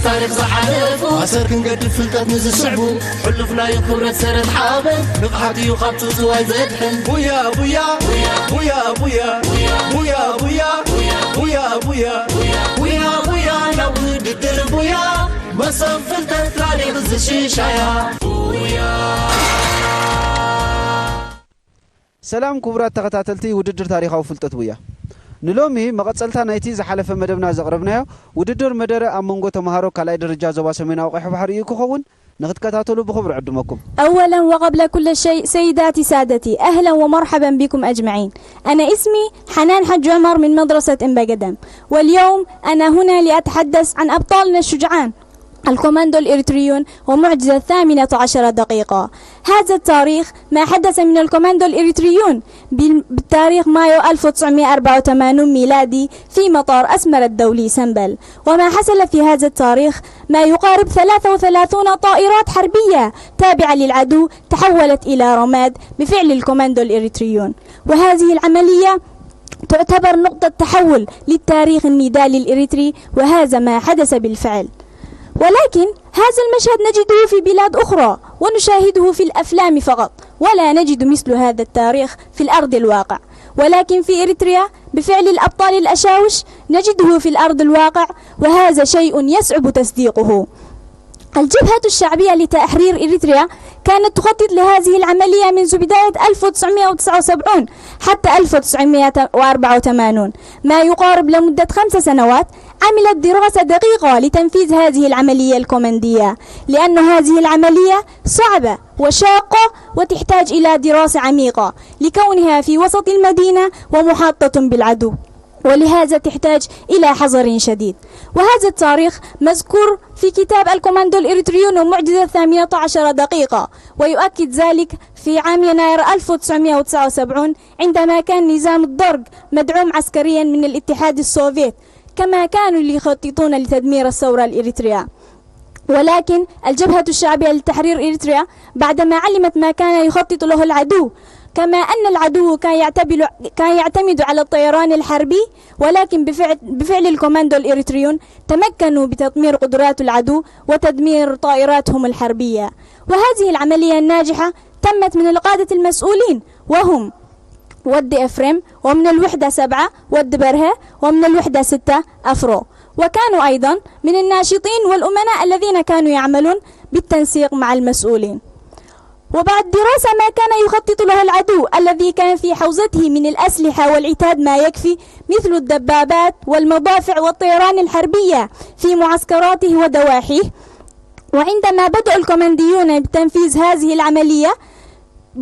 ታሪኽ ዝሓለፉ ኣሰር ክንገድፍ ፍልጠት ንዝስዕቡ ሕሉፍ ናይ ክብረት ሰረት ሓበን ንቕሓት እዩ ካብቱ ዝዋይ ዘድሕን። ቡያ ቡያ ቡያ ቡያ ቡያ ቡያ ቡያ ቡያ ቡያ ቡያ ቡያ ናብ ውድድር ቡያ መሶብ ፍልጠት ታሪኽ ዝሽሻያ ቡያ። ሰላም ክቡራት ተኸታተልቲ ውድድር ታሪኻዊ ፍልጠት ቡያ። ንሎሚ መቐጸልታ ናይቲ ዝሓለፈ መደብና ዘቕረብናዮ ውድድር መደረ ኣብ መንጎ ተምሃሮ ካልኣይ ደረጃ ዞባ ሰሜናዊ ቀይሕ ባሕሪ እዩ ክኸውን። ንኽትከታተሉ ብኽብሪ ዕድመኩም። أولا وقبل كل شيء سيداتي سادتي، أهلا ومرحبا بكم أجمعين. أنا اسمي حنان حج عمر من مدرسة أم بقدم، واليوم أنا هنا لأتحدث عن أبطالنا الشجعان الكوماندو الإريتريون ومعجزة الثامنة عشرة دقيقة. هذا التاريخ ما حدث من الكوماندو الإريتريون بال-، بالتاريخ مايو ألف وتسعمية وأربعة وثمانين ميلادي في مطار أسمر الدولي سمبل. وما حصل في هذا التاريخ ما يقارب ثلاثة وثلاثون طائرات حربية تابعة للعدو تحولت إلى رماد بفعل الكوماندو الإريتريون. وهذه العملية تعتبر نقطة تحول للتاريخ النضالي الإريتري، وهذا ما حدث بالفعل. ولكن هذا المشهد نجده في بلاد أخرى ونشاهده في الأفلام فقط، ولا نجد مثل هذا التاريخ في الأرض الواقع. ولكن في إريتريا بفعل الأبطال الأشاوش نجده في الأرض الواقع، وهذا شيء يصعب تصديقه. الجبهة الشعبية لتحرير إريتريا كانت تخطط لهذه العملية منذ بداية ألف وتسعمية وتسعة وسبعين حتى ألف وتسعمية وأربعة وثمانين، ما يقارب لمدة خمس سنوات، عملت دراسة دقيقة لتنفيذ هذه العملية الكوماندية، لأن هذه العملية صعبة وشاقة وتحتاج إلى دراسة عميقة لكونها في وسط المدينة ومحاطة بالعدو، ولهذا تحتاج إلى حذر شديد. وهذا التاريخ مذكور في كتاب الكوماندو الإريتريون ومعجزة الثامنة عشرة دقيقة، ويؤكد ذلك في عام يناير ألف وتسعمية وتسعة وسبعين عندما كان نظام الدرق مدعوم عسكريا من الاتحاد السوفيت، كما كانوا يخططون لتدمير الثورة الإريترية. ولكن الجبهة الشعبية لتحرير إريتريا بعدما علمت ما كان يخطط له العدو، كما أن العدو كان يعتبل-، كان يعتمد على الطيران الحربي، ولكن بفعل، بفعل الكوماندو الإريتريون تمكنوا بتدمير قدرات العدو وتدمير طائراتهم الحربية. وهذه العملية الناجحة تمت من القادة المسؤولين، وهم ود إفريم، ومن الوحدة سبعة ود برهة، ومن الوحدة ستة أفرو، وكانوا أيضا من الناشطين والأمناء الذين كانوا يعملون بالتنسيق مع المسؤولين. وبعد دراسة ما كان يخطط له العدو الذي كان في حوزته من الأسلحة والعتاد ما يكفي، مثل الدبابات والمدافع والطيران الحربية في معسكراته ودواحيه. وعندما بدأ الكومانديون بتنفيذ هذه العملية،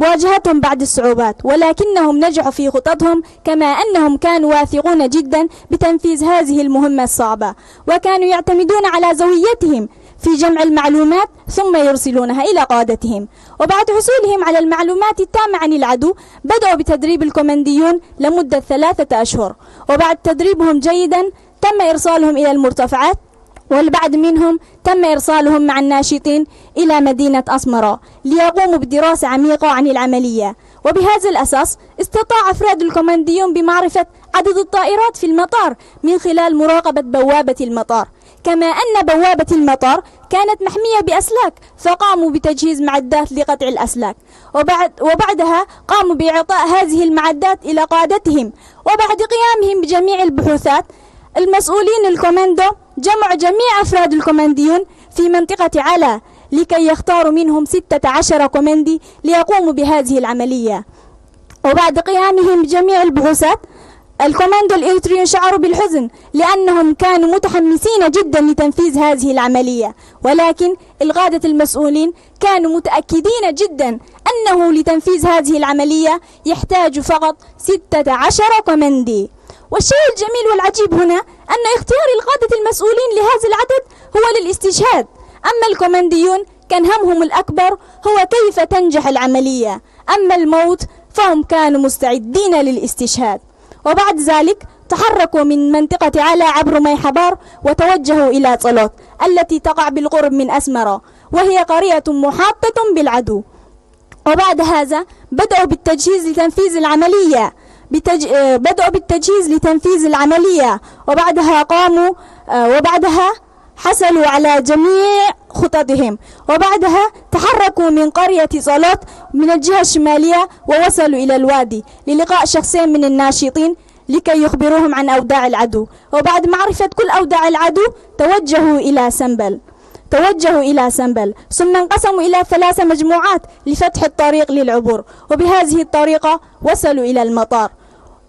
واجهتهم بعض الصعوبات، ولكنهم نجحوا في خططهم، كما أنهم كانوا واثقون جدا بتنفيذ هذه المهمة الصعبة، وكانوا يعتمدون على زويتهم في جمع المعلومات ثم يرسلونها إلى قادتهم. وبعد حصولهم على المعلومات التامة عن العدو، بدأوا بتدريب الكومانديون لمدة ثلاثة أشهر، وبعد تدريبهم جيدا تم إرسالهم إلى المرتفعات، والبعض منهم تم إرسالهم مع الناشطين إلى مدينة أسمرة ليقوموا بدراسة عميقة عن العملية. وبهذا الأساس استطاع أفراد الكومانديون بمعرفة عدد الطائرات في المطار من خلال مراقبة بوابة المطار، كما أن بوابة المطار كانت محمية بأسلاك، فقاموا بتجهيز معدات لقطع الأسلاك، وبعد وبعدها قاموا بإعطاء هذه المعدات إلى قادتهم. وبعد قيامهم بجميع البحوثات، المسؤولين الكوماندو جمعوا جميع أفراد الكومانديون في منطقة علا لكي يختاروا منهم ستة عشر كوماندي ليقوموا بهذه العملية. وبعد قيامهم بجميع البحوثات، الكوماندو الإريتريون شعروا بالحزن لأنهم كانوا متحمسين جدا لتنفيذ هذه العملية، ولكن القادة المسؤولين كانوا متأكدين جدا أنه لتنفيذ هذه العملية يحتاج فقط ستة عشر كوماندي. والشيء الجميل والعجيب هنا أن اختيار القادة المسؤولين لهذا العدد هو للاستشهاد، أما الكومانديون كان همهم الأكبر هو كيف تنجح العملية، أما الموت فهم كانوا مستعدين للاستشهاد. وبعد ذلك تحركوا من منطقة علا عبر ميحبار وتوجهوا إلى صلوت التي تقع بالقرب من أسمرة، وهي قرية محاطة بالعدو. وبعد هذا بدأوا بالتجهيز لتنفيذ العملية، بتج-، آه، بدأوا بالتجهيز لتنفيذ العملية، وبعدها قاموا، آه، وبعدها حصلوا على جميع خططهم، وبعدها تحركوا من قرية صلوت من الجهة الشمالية، ووصلوا إلى الوادي للقاء شخصين من الناشطين لكي يخبروهم عن أوضاع العدو. وبعد معرفة كل أوضاع العدو، توجهوا إلى سنبل توجهوا إلى سنبل، ثم انقسموا إلى ثلاث مجموعات لفتح الطريق للعبور، وبهذه الطريقة وصلوا إلى المطار.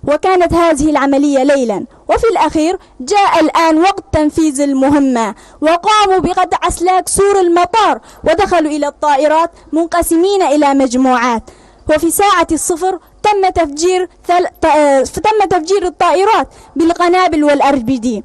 وكانت هذه العملية ليلا، وفي الأخير جاء الآن وقت تنفيذ المهمة، وقاموا بقطع أسلاك سور المطار، ودخلوا إلى الطائرات منقسمين إلى مجموعات. وفي ساعة الصفر تم تفجير ثل... ت- آه، تم تفجير الطائرات بالقنابل والار بي دي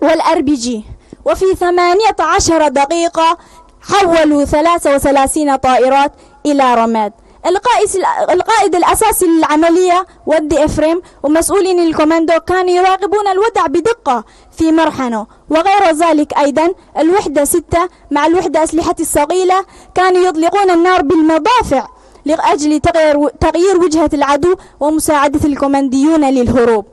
والار بي جي، وفي ثمانية عشر دقيقة حولوا ثلاثة وثلاثين طائرات إلى رماد. القائد القائد الأساسي للعملية ودي إفريم ومسؤولين الكوماندو كانوا يراقبون الوضع بدقة في مرحنو، وغير ذلك أيضا الوحدة ستة مع الوحدة أسلحة الثقيلة كانوا يطلقون النار بالمدافع لأجل تغيير تغيير وجهة العدو ومساعدة الكومانديون للهروب.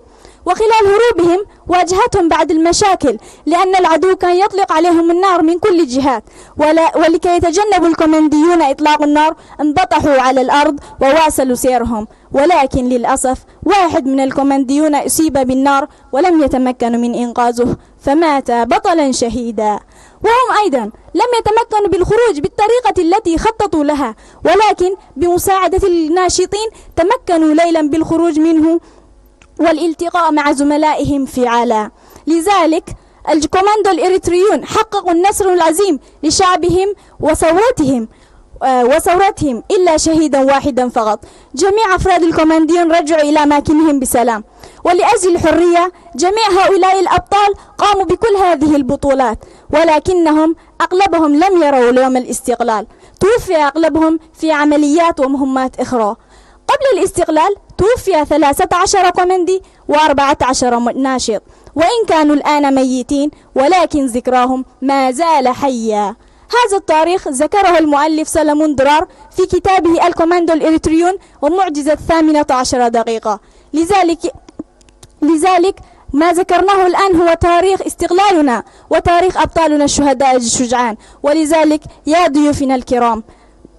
وخلال هروبهم واجهتهم بعض المشاكل، لأن العدو كان يطلق عليهم النار من كل جهات، ولا ولكي يتجنبوا الكومانديون إطلاق النار، انبطحوا على الأرض وواصلوا سيرهم. ولكن للأسف واحد من الكومانديون أصيب بالنار ولم يتمكنوا من إنقاذه، فمات بطلا شهيدا. وهم أيضا لم يتمكنوا بالخروج بالطريقة التي خططوا لها، ولكن بمساعدة الناشطين تمكنوا ليلا بالخروج منه والالتقاء مع زملائهم في علا. لذلك الكوماندو الإريتريون حققوا النصر العظيم لشعبهم وثورتهم، آه، وثورتهم إلا شهيدا واحدا فقط. جميع أفراد الكومانديون رجعوا إلى أماكنهم بسلام. ولأجل الحرية جميع هؤلاء الأبطال قاموا بكل هذه البطولات، ولكنهم أغلبهم لم يروا يوم الاستقلال. توفي أغلبهم في عمليات ومهمات أخرى. قبل الاستقلال توفي ثلاثة عشر كومندي وأربعة عشر م- ناشط، وإن كانوا الآن ميتين ولكن ذكراهم ما زال حيا. هذا التاريخ ذكره المؤلف سلمون درار في كتابه الكوماندو الإريتريون ومعجزة الثامنة عشر دقيقة. لذلك لذلك ما ذكرناه الآن هو تاريخ استقلالنا وتاريخ أبطالنا الشهداء الشجعان. ولذلك يا ضيوفنا الكرام،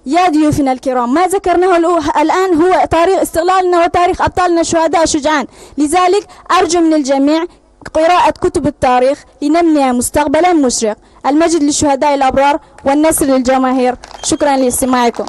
يا ضيوفنا الكرام، ما ذكرناه الأو- الآن هو تاريخ استقلالنا وتاريخ أبطالنا الشهداء الشجعان. لذلك أرجو من الجميع قراءة كتب التاريخ لنبني مستقبلا مشرق. المجد للشهداء الأبرار والنصر للجماهير. شكرا لاستماعكم.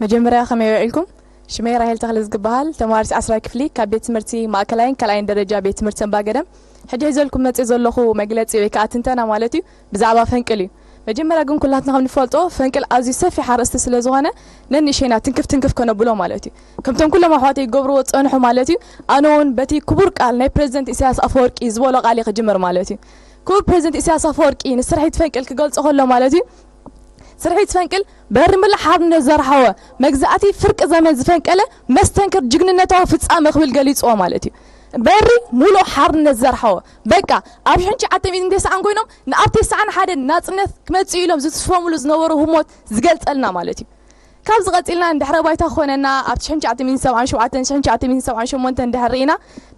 መጀመርያ ከመይ ውዒልኩም? ሽመይ ራሄል ተኽለ ዝግበሃል፣ ተማሃሪት ዓስራይ ክፍሊ ካብ ቤት ትምህርቲ ማእከላይን ካልኣይን ደረጃ ቤት ትምህርቲ እምባገደም። ሕጂ ሒዘልኩም መፅእ ዘለኹ መግለፂ ወይ ከዓ ትንተና ማለት እዩ ብዛዕባ ፈንቅል እዩ። መጀመርያ ግን ኩላትና ከም ንፈልጦ ፈንቅል ኣዝዩ ሰፊሕ ኣርእስቲ ስለ ዝኾነ ነንእሸይና ትንክፍ ትንክፍ ከነብሎ ማለት እዩ። ከምቶም ኩሎም ኣሕዋተይ ይገብርዎ ዝፀንሑ ማለት እዩ። ኣነ እውን በቲ ክቡር ቃል ናይ ፕሬዚደንት ኢሳያስ ኣፈወርቂ ዝበሎ ቃል ክጅምር ማለት እዩ። ክቡር ፕሬዚደንት ኢሳያስ ኣፈወርቂ ንስርሒት ፈንቅል ክገልጾ ከሎ ማለት እዩ ስርሒት ፈንቅል በሪ ምሉእ ሓርነት ዘርሓወ መግዛእቲ ፍርቂ ዘመን ዝፈንቀለ መስተንክር ጅግንነታዊ ፍጻመ ክብል ገሊጽዎ ማለት እዩ። በሪ ሙሉእ ሓርነት ዘርሓወ በቃ ኣብ ሽሕን ትሽዓተ ሚእትን ተስዓን ኮይኖም ንኣብ ተስዓን ሓደን ናጽነት ክመጽእ ኢሎም ዝትስፈሙሉ ዝነበሩ ህሞት ዝገልጸልና ማለት እዩ። ካብዚ ቀጺልና ንድሕረ ባይታ ክኾነና ኣብ ትሽዓን ትሽዓተ ሚእትን ሰብዓን ሸውዓተን ትሽዓን ትሽዓተ ሚእትን ሰብዓን ሸሞንተን ድሕር ርኢና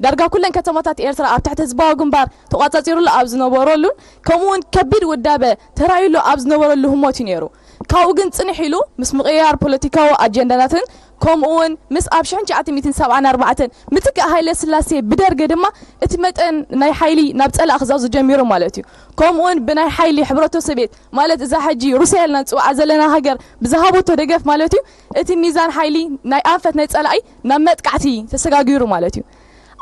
ዳርጋ ኩለን ከተማታት ኤርትራ ኣብ ትሕቲ ህዝባዊ ግንባር ተቋጻጺሩሉ ኣብ ዝነበረሉን ከምኡ እውን ከቢድ ውዳበ ተራእዩሉ ኣብ ዝነበረሉ ህሞት እዩ ነይሩ። ካብኡ ግን ጽንሕ ኢሉ ምስ ምቕያር ፖለቲካዊ ኣጀንዳታትን ከምኡ እውን ምስ ኣብ ሽሕን ትሽዓተ ሚእትን ሰብዓን ኣርባዕተን ምትካእ ሃይለ ስላሴ ብደርገ ድማ እቲ መጠን ናይ ሓይሊ ናብ ጸላእ ክዛዙ ጀሚሩ ማለት እዩ። ከምኡ እውን ብናይ ሓይሊ ሕብረቶ ሶቭየት ማለት እዛ ሕጂ ሩስያ ኢልና ንጽውዓ ዘለና ሃገር ብዝሃበቶ ደገፍ ማለት እዩ እቲ ሚዛን ሓይሊ ናይ ኣንፈት ናይ ጸላኢ ናብ መጥቃዕቲ ተሰጋጊሩ ማለት እዩ።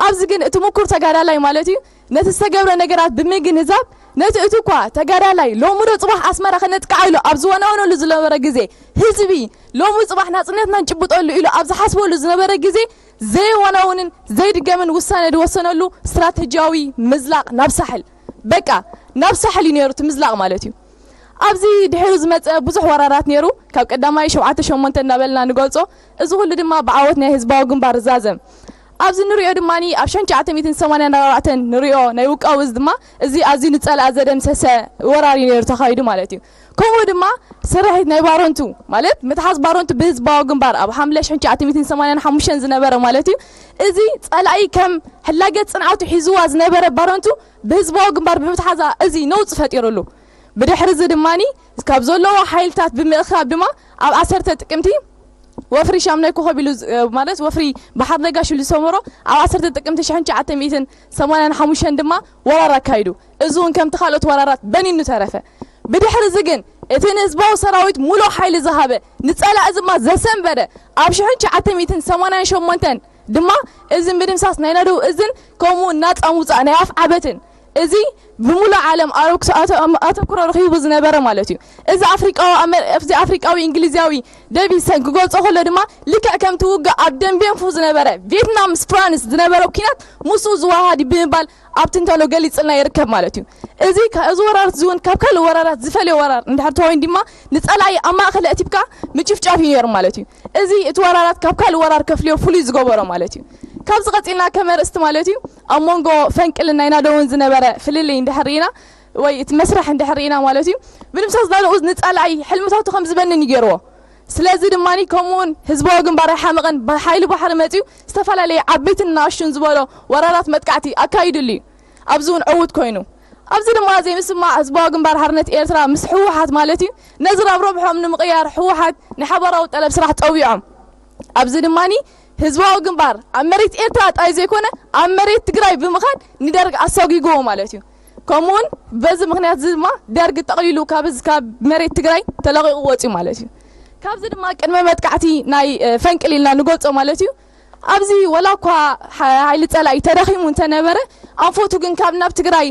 ኣብዚ ግን እቲ ምኩር ተጋዳላይ ማለት እዩ ነቲ ዝተገብረ ነገራት ብምግንዛብ ነቲ እቲ እኳ ተጋዳላይ ሎሚ ዶ ጽባሕ ኣስመራ ከነጥቅዓ ኢሉ ኣብ ዝወናወነሉ ዝነበረ ግዜ ህዝቢ ሎሚ ጽባሕ ናጽነትና ንጭብጠሉ ኢሉ ኣብ ዝሓስበሉ ዝነበረ ግዜ ዘይወናውንን ዘይድገምን ውሳነ ዝወሰነሉ ስትራተጂያዊ ምዝላቕ ናብ ሳሕል በቃ ናብ ሳሕል እዩ ነይሩ እቲ ምዝላቕ ማለት እዩ። ኣብዚ ድሒሩ ዝመፀ ብዙሕ ወራራት ነይሩ ካብ ቀዳማይ ሸውዓተ ሸሞንተ እናበልና ንገልፆ። እዚ ኩሉ ድማ ብዓወት ናይ ህዝባዊ ግንባር ዝዛዘም። ኣብዚ ንሪኦ ድማ ኣብ ሽሕን ትሽዓተ ሚእትን ሰማንያን ኣርባዕተን ንሪኦ ናይ ውቃው እዚ ድማ እዚ ኣዝዩ ንጸላእ ዘደምሰሰ ወራር እዩ ነይሩ ተኻይዱ ማለት እዩ። ከምኡ ድማ ስርሒት ናይ ባረንቱ ማለት ምትሓዝ ባረንቱ ብህዝባዊ ግንባር ኣብ ሓምለ ሽሕን ትሽዓተ ሚእትን ሰማንያን ሓሙሽተን ዝነበረ ማለት እዩ። እዚ ጸላኢ ከም ሕላገት ጽንዓቱ ሒዝዋ ዝነበረ ባረንቱ ብህዝባዊ ግንባር ብምትሓዛ እዚ ነውጺ ፈጢሩሉ። ብድሕሪ እዚ ድማ ካብ ዘለዎ ሓይልታት ብምእካብ ድማ ኣብ ዓሰርተ ጥቅምቲ ወፍሪ ሻምናይ ኮኸብ ኢሉ ዝ- ማለት ወፍሪ ባሕር ነጋሽ ኢሉ ዝሰመሮ ኣብ ዓሰርተ ጥቅምቲ ሽሕን ትሽዓተ ሚእትን ሰማንያን ሓሙሽተን ድማ ወራር ኣካይዱ። እዚ እውን ከምቲ ካልኦት ወራራት በኒኑ ተረፈ። ብድሕሪ እዚ ግን እቲ ንህዝባዊ ሰራዊት ሙሉእ ሓይሊ ዝሃበ ንጸላኢ ድማ ዘሰንበደ ኣብ ሽሕን ትሽዓተ ሚእትን ሰማንያን ሸሞንተን ድማ እዚ ምድምሳስ ናይ ናደው እዝን ከምኡ ናጻ ምውጻእ ናይ ኣፍዓበትን እዚ ብሙሉእ ዓለም ኣረክሶ ኣተ- ኣተኩሮ ረኺቡ ዝነበረ ማለት እዩ። እዚ ኣፍሪቃዊ ኣመ- እዚ ኣፍሪቃዊ እንግሊዛዊ ዴቪድሰን ክገልጾ ከሎ ድማ ልክዕ ከምቲ ውግእ ኣብ ደንቤንፉ ዝነበረ ቪየትናም ምስ ፍራንስ ዝነበረ ኩናት ምስኡ ዝወሃሃድ እዩ ብምባል ኣብ ትንተኖ ገሊጽልና ይርከብ ማለት እዩ። እዚ ከ- እዚ ወራራት እዚ እውን ካብ ካልእ ወራራት ዝፈልዮ ወራር እንድሕር ተወይን ድማ ንጸላኢ ኣብ ማእኸል ኣእቲብካ ምጭፍጫፍ እዩ ነይሩ ማለት እዩ። እዚ እቲ ወራራት ካብ ካልእ ወራር ከፍልዮ ፍሉይ ዝገበሮ ማለት እዩ። ካብዚ ቀጺልና ከም ኣርእስቲ ማለት እዩ ኣብ መንጎ ፈንቅልን ናይ ናደውን ዝነበረ ፍልልይ እንድሕር ርኢና ወይ እቲ መስርሕ እንድሕር ርኢና ማለት እዩ ብድምሳስ ናደኡ ንጸላኢ ሕልምታቱ ከም ዝበንን ይገርዎ። ስለዚ ድማ ከምኡውን ህዝባዊ ግንባር ኣይሓመቐን ብሓይሊ ባሕሪ መፅዩ ዝተፈላለየ ዓበይትን ናሽቱን ዝበሎ ወራራት መጥቃዕቲ ኣካይድሉ እዩ። ኣብዚ እውን ዕዉት ኮይኑ ኣብዚ ድማ ዘይምስማዕ ህዝባዊ ግንባር ሓርነት ኤርትራ ምስ ህወሓት ማለት እዩ ነዚ ናብ ረብሖም ንምቕያር ህወሓት ናይ ሓባራዊ ጠለብ ስራሕ ፀዊዖም። ኣብዚ ድማ ህዝባዊ ግንባር ኣብ መሬት ኤርትራ ጥራይ ዘይኮነ ኣብ መሬት ትግራይ ብምኻድ ንደርግ ኣሳጒግዎ ማለት እዩ። ከምኡውን በዚ ምክንያት እዚ ድማ ደርግ ጠቕሊሉ ካብ እዚ ካብ መሬት ትግራይ ተለቒቑ ወፅዩ ማለት እዩ። ካብዚ ድማ ቅድመ መጥቃዕቲ ናይ እ፣ ፈንቅል ኢልና ንገልፆ ማለት እዩ። ኣብዚ ወላ እኳ ሓ- ሓይሊ ፀላኢ ተዳኺሙ እንተነበረ ኣንፈቱ ግን ካብ ናብ ትግራይ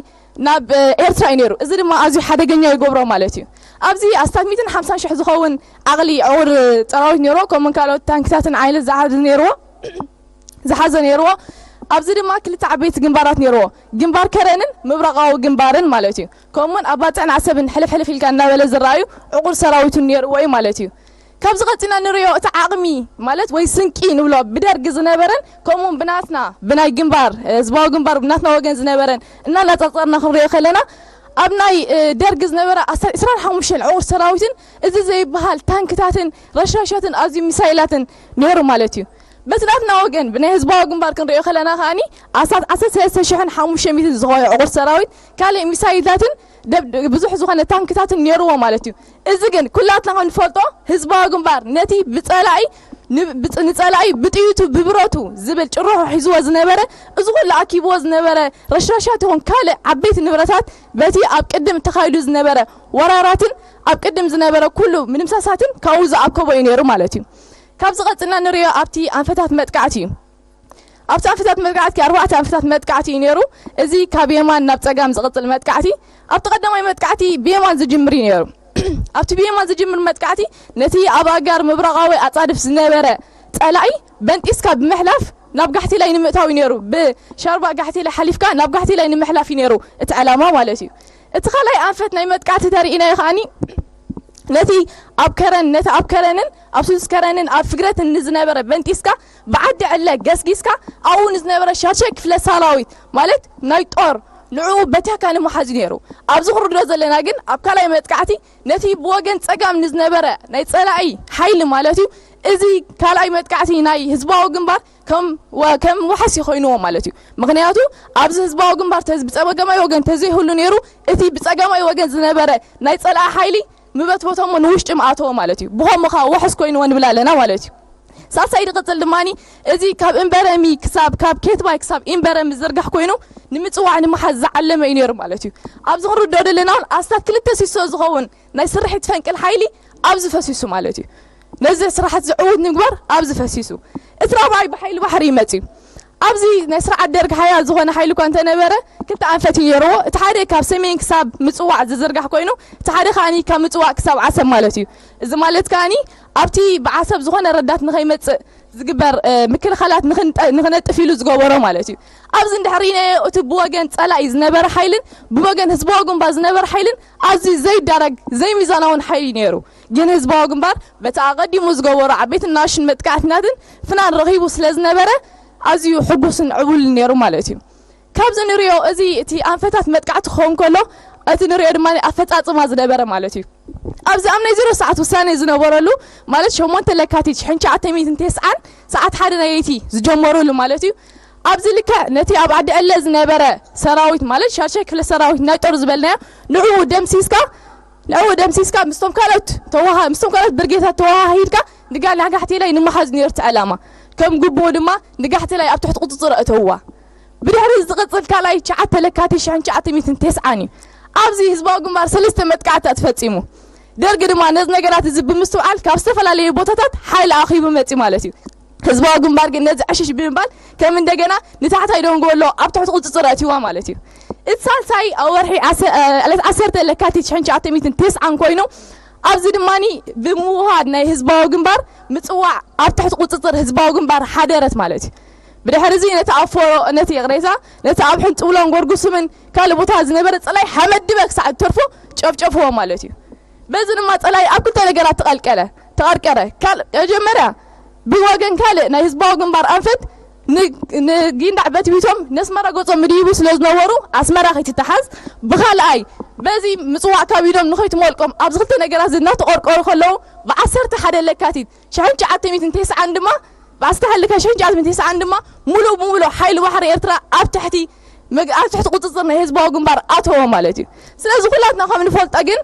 ናብ እ፣ ኤርትራ እዩ ነይሩ። እዚ ድማ ኣዝዩ ሓደገኛ ይገብሮ ማለት እዩ። ኣብዚ ኣስታት ሚእትን ሓምሳን ሽሕ ዝኸውን ዓቕሊ ዕቑር ሰራዊት ነይርዎ ከምኡን ካልኦት ታንክታትን ዓይነት ዝሓዘ ነይርዎ ዝሓዘ ነይርዎ። ኣብዚ ድማ ክልተ ዓበይቲ ግንባራት ነይርዎ፣ ግንባር ከረንን ምብራቓዊ ግንባርን ማለት እዩ። ከምኡውን ኣብ ባፅዕን ዓሰብን ሕልፍ ሕልፍ ኢልካ እናበለ ዝረኣዩ ዕቑር ሰራዊቱን ነይርዎ እዩ ማለት እዩ። ካብዚ ቀፂና ንሪኦ እቲ ዓቕሚ ማለት ወይ ስንቂ ንብሎ ብደርጊ ዝነበረን ከምኡውን ብናትና ብናይ ግንባር ህዝባዊ ግንባር ብናትና ወገን ዝነበረን እናነፃፀርና ክንሪኦ ከለና ኣብ ናይ እ፣ ደርጊ ዝነበረ ኣስታት ዕስራን ሓሙሽተን ዕቑር ሰራዊትን እዚ ዘይበሃል ታንክታትን ረሻሻትን ኣዝዩ ሚሳይላትን ነይሩ ማለት እዩ። በቲ ናትና ወገን ብናይ ህዝባዊ ግንባር ክንሪኦ ከለና ከኣኒ ኣስታት ዓሰርተ ሰለስተ ሽሕን ሓሙሽተ ሚእትን ዝኾነ ዕቑር ሰራዊት ካልእ ሚሳይላትን ደብ- ብዙሕ ዝኾነ ታንክታትን ነይርዎ ማለት እዩ። እዚ ግን ኩላትና ከም ንፈልጦ ህዝባዊ ግንባር ነቲ ብፀላኢ ን- ብፅ- ንፀላኢ ብጥይቱ ብብረቱ ዝብል ጭርሖ ሒዝዎ ዝነበረ እዚ ኩሉ ኣኪብዎ ዝነበረ ረሻሻት ይኹን ካልእ ዓበይቲ ንብረታት በቲ ኣብ ቅድም ተኻይዱ ዝነበረ ወራራትን ኣብ ቅድም ዝነበረ ኩሉ ምድምሳሳትን ካብኡ ዝኣከቦ እዩ ነይሩ ማለት እዩ። ካብዚ ቀፅልና ንሪኦ ኣብቲ ኣንፈታት መጥቃዕቲ እዩ። ኣብቲ ኣንፈታት መጥቃዕቲ ኣርባዕተ ኣንፈታት መጥቃዕቲ እዩ ነይሩ። እዚ ካብ የማን ናብ ፀጋም ዝቕፅል መጥቃዕቲ ኣብቲ ቀዳማይ መጥቃዕቲ ብየማን ዝጅምር እዩ ነይሩ። ኣብቲ ብየማን ዝጅምር መጥቃዕቲ ነቲ ኣብ ኣጋር ምብራቓዊ ኣፃድፍ ዝነበረ ፀላኢ በንጢስካ ብምሕላፍ ናብ ጋሕቴላይ ንምእታው እዩ ነይሩ። ብሻርባ ጋሕቴላይ ሓሊፍካ ናብ ጋሕቴላይ ንምሕላፍ እዩ ነይሩ እቲ ዕላማ ማለት እዩ። እቲ ካልኣይ ኣንፈት ናይ መጥቃዕቲ ተርእናዮ ከኣኒ ነቲ ኣብ ከረን ነቲ ኣብ ከረንን ኣብ ሱስ ከረንን ኣብ ፍግረትን ንዝነበረ በንጢስካ ብዓዲ ዕለ ገስጊስካ ኣብኡ ንዝነበረ ሻድሻይ ክፍለ ሰራዊት ማለት ናይ ጦር ንዕኡ በቲሕካ ንምሓዝ እዩ ነይሩ። ኣብዚ ክንርድኦ ዘለና ግን ኣብ ካልኣይ መጥቃዕቲ ነቲ ብወገን ፀጋም ንዝነበረ ናይ ፀላኢ ሓይሊ ማለት እዩ እዚ ካልኣይ መጥቃዕቲ ናይ ህዝባዊ ግንባር ከም ወ- ከም ዋሕሲ ኮይንዎ ማለት እዩ። ምክንያቱ ኣብዚ ህዝባዊ ግንባር ተዝ ብፀገማይ ወገን ተዘይህሉ ነይሩ እቲ ብፀገማይ ወገን ዝነበረ ናይ ፀላኢ ሓይሊ ምበትበቶሞ ንውሽጢ ምኣተዎ ማለት እዩ። ብኸምኡ ከዓ ዋሕስ ኮይንዎ ንብል ኣለና ማለት እዩ። ሳልሳይ ዝቕፅል ድማ እዚ ካብ እምበረሚ ክሳብ ካብ ኬትባይ ክሳብ እምበረሚ ዝርጋሕ ኮይኑ ንምፅዋዕ ንምሓዝ ዝዓለመ እዩ ነይሩ ማለት እዩ። ኣብዚ ክንርድኦ ዘለና እውን ኣስታት ክልተ ሲሶ ዝኸውን ናይ ስርሒት ፈንቅል ሓይሊ ኣብዚ ፈሲሱ ማለት እዩ። ነዚ ስራሕቲ ዝዕውት ንምግባር ኣብዚ ፈሲሱ እቲ ራብዓይ ብሓይሊ ባሕሪ ይመፅእ እዩ። ኣብዚ ናይ ስርዓት ደርግ ሓያል ዝኾነ ሓይሊ እኳ እንተነበረ ክልተ ኣንፈት እዩ ነይርዎ። እቲ ሓደ ካብ ሰሜን ክሳብ ምፅዋዕ ዝዝርጋሕ ኮይኑ እቲ ሓደ ከዓኒ ካብ ምፅዋዕ ክሳብ ዓሰብ ማለት እዩ። እዚ ማለት ከዓኒ ኣብቲ ብዓሰብ ዝኾነ ረዳት ንኸይመፅእ ዝግበር እ፣ ምክልኻላት ንኽንጠ- ንኽነጥፍ ኢሉ ዝገበሮ ማለት እዩ። ኣብዚ እንድሕር ርኢናዮ እቲ ብወገን ፀላኢ ዝነበረ ሓይልን ብወገን ህዝባዊ ግንባር ዝነበረ ሓይልን ኣዝዩ ዘይዳረግ ዘይሚዛናውን ሓይሊ ነይሩ። ግን ህዝባዊ ግንባር በቲ ኣቐዲሙ ዝገበሮ ዓበይትን ናሽን መጥቃዕትናትን ፍናን ረኺቡ ስለ ዝነበረ ኣዝዩ ሕጉስን ዕቡልን ነይሩ ማለት እዩ። ካብዚ ንሪኦ፣ እዚ እቲ ኣንፈታት መጥቃዕቲ ክኸውን ከሎ፣ እቲ ንሪኦ ድማ ኣፈጻጽማ ዝነበረ ማለት እዩ። ኣብዚ ኣብ ናይ ዜሮ ሰዓት ውሳኔ ዝነበረሉ፣ ማለት ሸሞንተ ለካቲት ሽሕን ትሽዓተ ሚእትን ተስዓን ሰዓት ሓደ ናይ ለይቲ ዝጀመሩሉ ማለት እዩ። ኣብዚ ልክዕ ነቲ ኣብ ዓዲ ዕለ ዝነበረ ሰራዊት፣ ማለት ሻድሻይ ክፍለ ሰራዊት ናይ ጦር ዝበልናዮ፣ ንዕኡ ደምሲስካ፣ ንዕኡ ደምሲስካ ምስቶም ካልኦት ተዋሃ-፣ ምስቶም ካልኦት ብርጌታት ተዋሃሂድካ ንጋል ንጋሕቴላይ ንምሓዝ ነይሩ እቲ ዕላማ። ከም ግቡኡ ድማ ንጋሕቴላይ ኣብ ትሕቲ ቁጽጽር ኣእተውዋ። ብድሕሪ እዚ ዝቕጽል ካልኣይ ትሽዓተ ለካቲት ሽሕን ትሽዓተ ሚእትን ተስዓን እዩ። ኣብዚ ህዝባዊ ግንባር ሰለስተ መጥቃዕትታት ፈጺሙ። ደርጊ ድማ ነዚ ነገራት እዚ ብምስትውዓል ካብ ዝተፈላለዩ ቦታታት ሓይሊ ኣኺቡ መጺ ማለት እዩ። ህዝባዊ ግንባር ግን ነዚ ዕሽሽ ብምባል ከም እንደገና ንታሕታይ ደንጎሎ ኣብ ትሕቲ ቁጽጽር ኣእትይዋ ማለት እዩ። እቲ ሳልሳይ ኣብ ወርሒ ዓሰ-፣ እ፣ ዕለት ዓሰርተ ለካቲት ሽሕን ትሽዓተ ሚእትን ተስዓን ኮይኑ ኣብዚ ድማ ብምውሃድ ናይ ህዝባዊ ግንባር ምጽዋዕ ኣብ ትሕቲ ቁጽጽር ህዝባዊ ግንባር ሓደረት ማለት እዩ። ብድሕሪ እዚ ነቲ ኣብ ፎሮ፣ ነቲ ይቕሬታ፣ ነቲ ኣብ ሕንጥብሎን ጎርጉስምን ካልእ ቦታ ዝነበረ ጸላይ ሓመድ ድበ ክሳዕ እተርፎ ጨፍጨፍዎ ማለት እዩ። በዚ ድማ ጸላይ ኣብ ክልተ ነገራት ተቐልቀለ፣ ተቐርቀረ። ካል-፣ መጀመርያ ብወገን ካልእ ናይ ህዝባዊ ግንባር ኣንፈት ን-፣ ንጊንዳዕ በትቢቶም ነስመራ ገጾም ምድይቡ ስለ ዝነበሩ ኣስመራ ከይትተሓዝ፣ ብኻልኣይ በዚ ምጽዋዕ ካብ ኢዶም ንኸይትመልቆም ኣብዚ ክልተ ነገራት እዚ እናተቐርቀሩ ከለዉ ብዓሰርተ ሓደ ለካቲት ሽሕን ትሽዓተ ሚእትን ተስዓን ድማ ብዓሰርተ ሓደ ለካቲት ሽሕን ትሽዓተ ሚእትን ተስዓን ድማ ሙሉእ ብሙሉእ ሓይሊ ባሕሪ ኤርትራ ኣብ ትሕቲ መግ-፣ ኣብ ትሕቲ ቁጽጽር ናይ ህዝባዊ ግንባር ኣተዎ ማለት እዩ። ስለዚ ኩላትና ከም ንፈልጦ ግን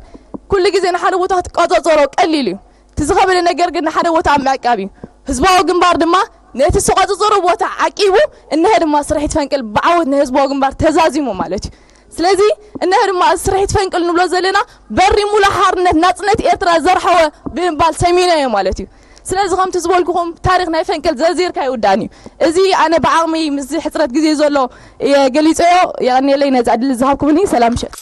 ኩሉ ግዜ ንሓደ ቦታ ክትቆጻጸሮ ቀሊል እዩ። እቲ ዝኸበደ ነገር ግን ንሓደ ቦታ ኣብ ምዕቃብ እዩ። ህዝባዊ ግንባር ድማ ነቲ ዝተቆጻጸሮ ቦታ ዓቂቡ እነሀ ድማ ስርሒት ፈንቅል ብዓወት ናይ ህዝባዊ ግንባር ተዛዚሙ ማለት እዩ። ስለዚ እነሀ ድማ እዚ ስርሒት ፈንቅል ንብሎ ዘለና በሪ ሙሉእ ሓርነት ናጽነት ኤርትራ ዘርሓወ ብምባል ሰሚናዮ ማለት እዩ። ስለዚ ከምቲ ዝበልኩኹም ታሪኽ ናይ ፈንቅል ዘርዚርካ ይውዳእን እዩ። እዚ ኣነ ብዓቕሚ ምስዚ ሕጽረት ግዜ ዘሎ እየ ገሊጸዮ። የቐንየለይ ነዚ ዕድል ዝሃብኩምኒ። ሰላም ምሸት።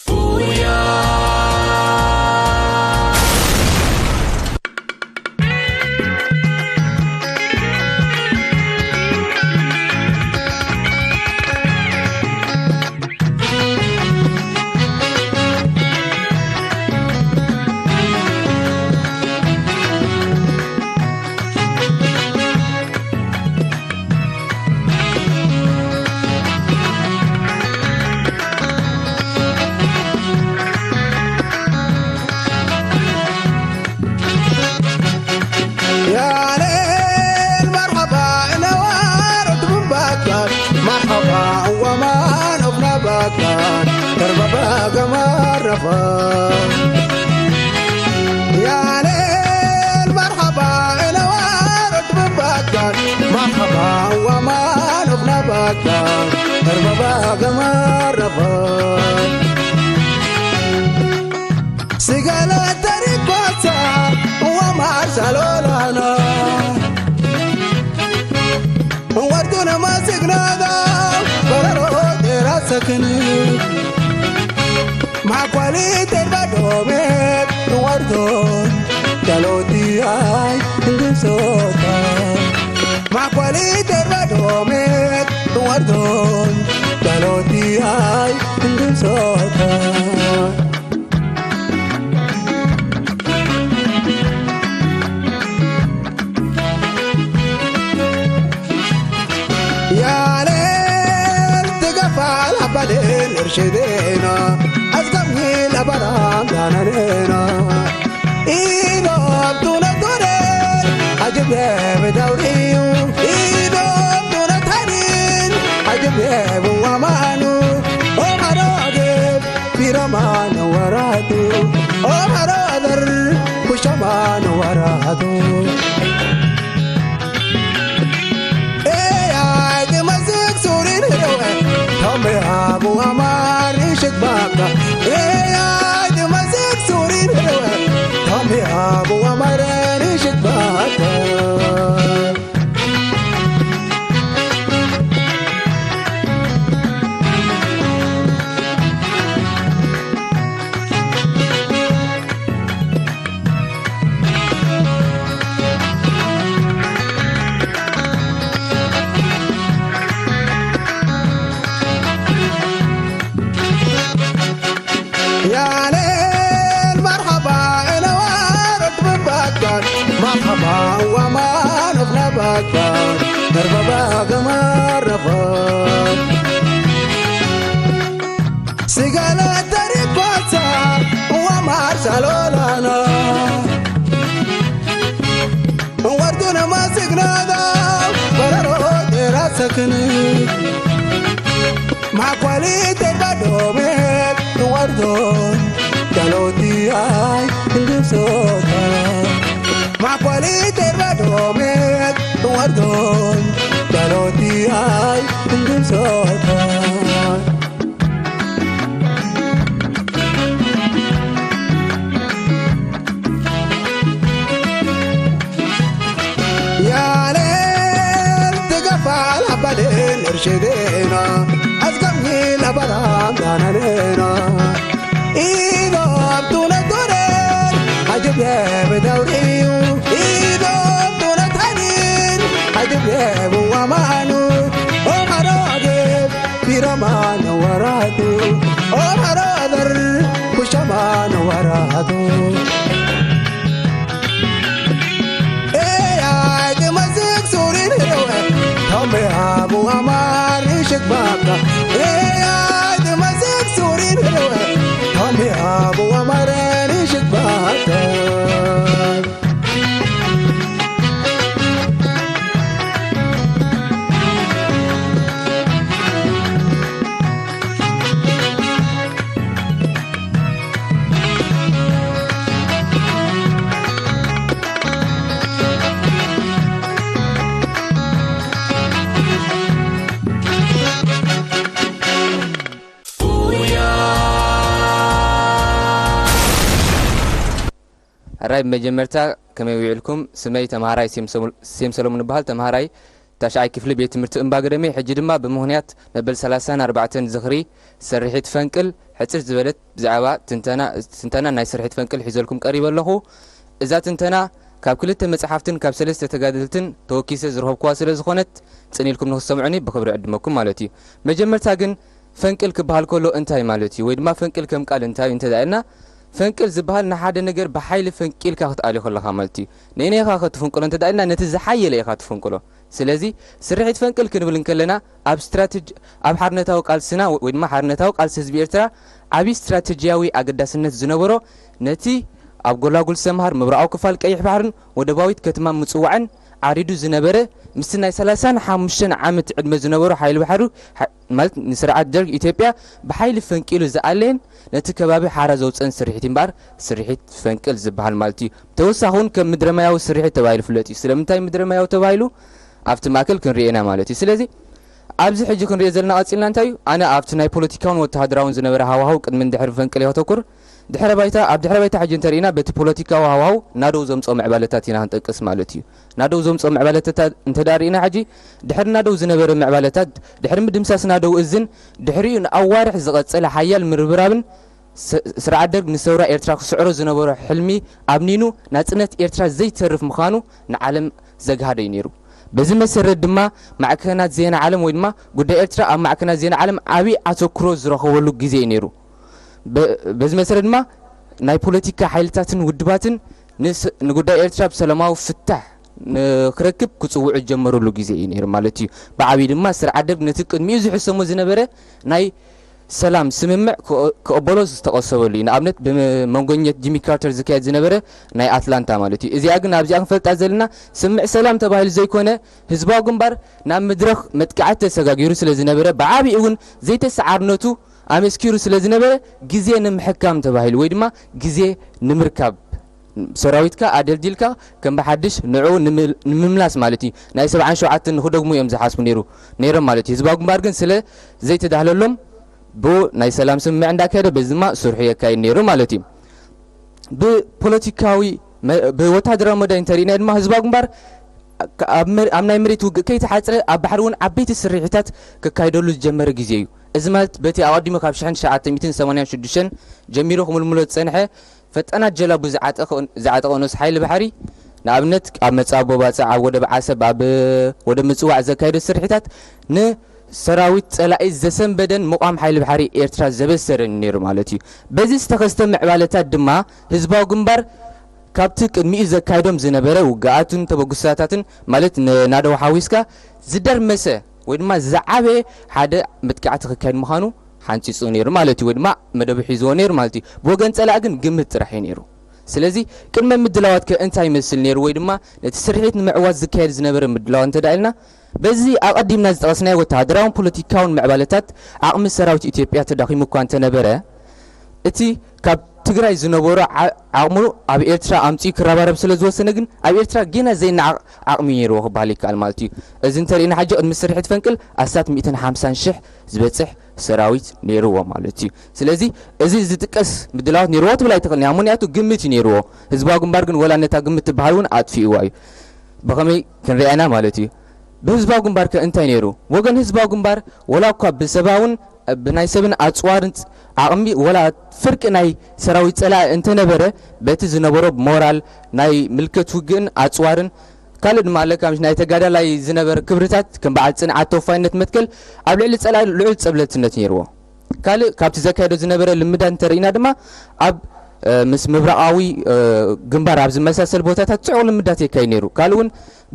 يا ليل مرحبا نوار من باكر، مرحبا ومان أفنا باكر، تربا باكر مرحبا. يا ليل مرحبا نوار من باكر، مرحبا ومان أفنا باكر، تربا باكر مرحبا. Sigala tarikosa wa marsalolana. Warduna masignada bararo tera sakni. Makwali terba dome wardon jaloti ay ndisota. Makwali terba dome wardon jaloti ay ndisota. يا ليل تقفل عبالين ارشدينا، أزقمي لبرام دانانينا. إيدو بدون دوري، عجب يا بدوريو. إيدو بدون تانين، عجب يا بوامانو. أو مراقب. Biraman waratu, o brother, kushaman waratu. Eya, de mazik surin hewe, tambe abu amar ishik baka. Eya, de mazik surin hewe, tambe abu amar ishik baka. يا ليل مرحبا، أنا وارد من بكر. مرحبا وما نفنا بكر. Erba baga marraba. Sigala tarikota, wa marzalolana. Warduna masignada, bararo tera sakni. Makwali terba dome, wardon, daloti ai, ndisota. Makwali terba dome, wardon, daloti ai, ndisota. Yale, tiga fala bale nershedena, azgamni la baram dananena. Ido abduna dore, ajib ya bedawriyu. Ido abduna tanir, ajib ya buwamanu. O marage, Pirama na waratu, o maradar, kushama na waratu. Eya, de mazik surin rewe, tambe abu amar nishik baka. Eya, de mazik surin rewe, tambe abu amar nishik baka. ሕራይ ብመጀመርታ ከመይ ውዒልኩም? ስመይ ተምሃራይ ሴም ሰሙ-፣ ሴም ሰሎሙን እበሃል። ተምሃራይ ታሽዓይ ክፍሊ ቤት ትምህርቲ እምባ ገደሜ። ሕጂ ድማ ብምኽንያት መበል ሰላሳን ኣርባዕተን ዝኽሪ ስርሒት ፈንቅል ሕጽር ዝበለት ብዛዕባ ትንተና፣ ትንተና ናይ ስርሒት ፈንቅል ሒዘልኩም ቀሪበ ኣለኹ። እዛ ትንተና ካብ ክልተ መጽሓፍትን ካብ ሰለስተ ተጋደልትን ተወኪሰ ዝረኸብኩዋ ስለ ዝኾነት ጽን ኢልኩም ንኽትሰምዑኒ ብኽብሪ ዕድመኩም ማለት እዩ። መጀመርታ ግን ፈንቅል ክበሃል ከሎ እንታይ ማለት እዩ? ወይ ድማ ፈንቅል ከም ቃል እንታይ እዩ እንተ ኢልና፣ ፈንቅል ዝበሃል ንሓደ ነገር ብሓይሊ ፈንቂልካ ክትኣልዮ ከለኻ ማለት እዩ። ንእኔኻ ከትፍንቅሎ እንተ ኢልና፣ ነቲ ዝሓየለ ኢኻ ትፍንቅሎ። ስለዚ ስርሒት ፈንቅል ክንብል እንከለና፣ ኣብ ስትራቴጂ-፣ ኣብ ሓርነታዊ ቃልስና ወይ ድማ ሓርነታዊ ቃልሲ ህዝቢ ኤርትራ ዓቢ ስትራቴጂያዊ ኣገዳስነት ዝነበሮ፣ ነቲ ኣብ ጎላጉል ሰምሃር፣ ምብራቓዊ ክፋል ቀይሕ ባሕርን ወደባዊት ከተማ ምጽዋዕን ዓሪዱ ዝነበረ፣ ምስቲ ናይ ሰላሳን ሓሙሽተን ዓመት ዕድመ ዝነበሮ ሓይሊ ባሕሩ፣ ሓ-፣ ማለት ንስርዓት ደርግ ኢትዮጵያ ብሓይሊ ፈንቂሉ ዝኣለየን ነቲ ከባቢ ሓራ ዘውፅእን ስርሒት እምበኣር ስርሒት ፈንቅል ዝበሃል ማለት እዩ። ተወሳኺ እውን ከም ምድረማያዊ ስርሒት ተባሂሉ ይፍለጥ እዩ። ስለምንታይ ምድረማያዊ ተባሂሉ? ኣብቲ ማእከል ክንሪኦ ኢና ማለት እዩ። ስለዚ ኣብዚ ሕጂ ክንሪኦ ዘለና ቀፂልና እንታይ እዩ? ኣነ ኣብቲ ናይ ፖለቲካውን ወተሃደራውን ዝነበረ ሃዋህው ቅድምን ድሕሪ ፈንቅል እየ ከተኩር። ድሕረ ባይታ፣ ኣብ ድሕረ ባይታ ሕጂ እንተሪእና በቲ ፖለቲካዊ ሃዋህው ናደው ዘምፅኦ ምዕባለታት ኢና ክንጠቅስ ማለት እዩ። ናደው ዘምፅኦ ምዕባለታት እንተ ደኣ ርኢና ሕጂ ድሕሪ ናደው ዝነበረ ምዕባለታት፣ ድሕሪ ምድምሳስ ናደው እዝን ድሕሪኡ ንኣዋርሕ ዝቐጸለ ሓያል ምርብራብን ስ-፣ ስርዓት ደርግ ንሰውራ ኤርትራ ክስዕሮ ዝነበሮ ሕልሚ ኣብኒኑ ናጽነት ኤርትራ ዘይተርፍ ምዃኑ ንዓለም ዘግሃደ እዩ ነይሩ። በዚ መሰረት ድማ ማዕከናት ዜና ዓለም ወይ ድማ ጉዳይ ኤርትራ ኣብ ማዕከናት ዜና ዓለም ዓቢ ኣተኩሮ ዝረኸበሉ ግዜ እዩ ነይሩ። በ-፣ በዚ መሰረት ድማ ናይ ፖለቲካ ሓይልታትን ውድባትን ንስ-፣ ንጉዳይ ኤርትራ ብሰላማዊ ፍታሕ ንክረክብ ክጽውዑ ዝጀመሩሉ ግዜ እዩ ነይሩ ማለት እዩ። ብዓብዩ ድማ ስርዓት ደርግ ነቲ ቅድሚኡ ዝሕሰሞ ዝነበረ ናይ ሰላም ስምምዕ ክኦ-፣ ክቕበሎ ዝተቐሰበሉ እዩ። ንኣብነት ብመንጎኘት ጂሚ ካርተር ዝካየድ ዝነበረ ናይ ኣትላንታ ማለት እዩ። እዚኣ ግን ኣብዚኣ ክንፈልጣ ዘለና ስምምዕ ሰላም ተባሂሉ ዘይኮነ ህዝባዊ ግንባር ናብ መድረኽ መጥቃዕቲ ተሰጋጊሩ ስለ ዝነበረ ብዓብዩ እውን ዘይተሰዓርነቱ ኣመስኪሩ ስለ ዝነበረ ግዜ ንምሕካም ተባሂሉ ወይ ድማ ግዜ ንምርካብ ሰራዊትካ ኣደልዲልካ ከም ብሓድሽ ንዕኡ ንምል-፣ ንምምላስ ማለት እዩ። ናይ ሰብዓን ሸውዓተን ንክደግሙ እዮም ዝሓስቡ ነይሩ፣ ነይሮም ማለት እዩ። ህዝባዊ ግንባር ግን ስለ ዘይተዳህለሎም ብኡ ናይ ሰላም ስምምዕ እንዳካየደ በዚ ድማ ስርሑ የካይድ ነይሩ ማለት እዩ። ብፖለቲካዊ መ-፣ ብወታደራዊ መዳይ እንተሪእናዮ ድማ ህዝባዊ ግንባር ኣብ መ-፣ ኣብ ናይ መሬት ውግእ ከይተሓጽረ ኣብ ባሕሪ እውን ዓበይቲ ስርሒታት ከካይደሉ ዝጀመረ ግዜ እዩ። እዚ ማለት በቲ ኣቐዲሙ ካብ ሽሕን ትሽዓተ ሚእትን ሰማንያን ሽዱሽተን ጀሚሩ ክምልምሎ ዝጸንሐ ፈጣናት ጀላቡ ዝዓጠቐ-፣ ዝዓጠቐ ንኡስ ሓይሊ ባሕሪ፣ ንኣብነት፣ ኣብ መጻቦ ባጽዕ፣ ኣብ ወደብ ዓሰብ፣ ኣብ ወደብ ምጽዋዕ ዘካየዶ ስርሒታት ንሰራዊት ጸላኢ ዘሰንበደን ምቋም ሓይሊ ባሕሪ ኤርትራ ዘበሰረን ነይሩ ማለት እዩ። በዚ ዝተኸስተ ምዕባለታት ድማ ህዝባዊ ግንባር ካብቲ ቅድሚኡ ዘካይዶም ዝነበረ ውግኣትን ተበግሶታትን፣ ማለት ንናደው ሓዊስካ ዝደርመሰ ወይ ድማ ዝዓበየ ሓደ መጥቃዕቲ ክካየድ ምዃኑ ሓንፂፁ ነይሩ ማለት እዩ፣ ወይ ድማ መደቡ ሒዝዎ ነይሩ ማለት እዩ። ብወገን ፀላኢ ግን ግምት ጥራሕ እዩ ነይሩ። ስለዚ ቅድመ ምድላዋት ከ እንታይ ይመስል ነይሩ፣ ወይ ድማ ነቲ ስርሒት ንምዕዋት ዝካየድ ዝነበረ ምድላዋት እንተ ደኣ ኢልና፣ በዚ ኣቐዲምና ዝጠቐስናዮ ወተሃደራውን ፖለቲካውን ምዕባለታት ዓቕሚ ሰራዊት ኢትዮጵያ ተዳኺሙ እኳ እንተነበረ፣ እቲ ካብ ትግራይ ዝነበሮ ዓ- ዓቕሙ ኣብ ኤርትራ ኣምጺኡ ክረባረብ ስለ ዝወሰነ ግን ኣብ ኤርትራ ጌና ዘይነዓቕ ዓቕሚ ነይርዎ ክበሃል ይከኣል ማለት እዩ። እዚ እንተሪእና ሕጂ ቅድሚ ስርሒት ፈንቅል ኣስታት ሚእትን ሓምሳን ሽሕ ዝበጽሕ ሰራዊት ነይርዎ ማለት እዩ። ስለዚ እዚ ዝጥቀስ ምድላዋት ነይርዎ ትብል ኣይትኽእልን እያ፣ ምኽንያቱ ግምት እዩ ነይርዎ። ህዝባዊ ግንባር ግን ወላ ነታ ግምት ትበሃል እውን ኣጥፊእዋ እዩ። ብኸመይ ክንሪኣና ማለት እዩ? ብህዝባዊ ግንባር ከ እንታይ ነይሩ? ወገን ህዝባዊ ግንባር ወላ እኳ ብሰባውን ብናይ ሰብን ኣፅዋርን ዓቕሚ ወላ ፍርቂ ናይ ሰራዊት ፀላኢ እንተነበረ፣ በቲ ዝነበሮ ሞራል ናይ ምልከት ውግእን ኣፅዋርን ካልእ ድማ ኣለካ ምስ ናይ ተጋዳላይ ዝነበረ ክብርታት ከም በዓል ፅንዓት ተወፋይነት መትከል ኣብ ልዕሊ ፀላኢ ልዑል ፀብለልትነት ነይርዎ። ካልእ ካብቲ ዘካየዶ ዝነበረ ልምዳት እንተርኢና ድማ ኣብ እ፣ ምስ ምብራቓዊ እ፣ ግንባር ኣብ ዝመሳሰል ቦታታት ፅዑቕ ልምዳት የካይድ ነይሩ። ካልእ እውን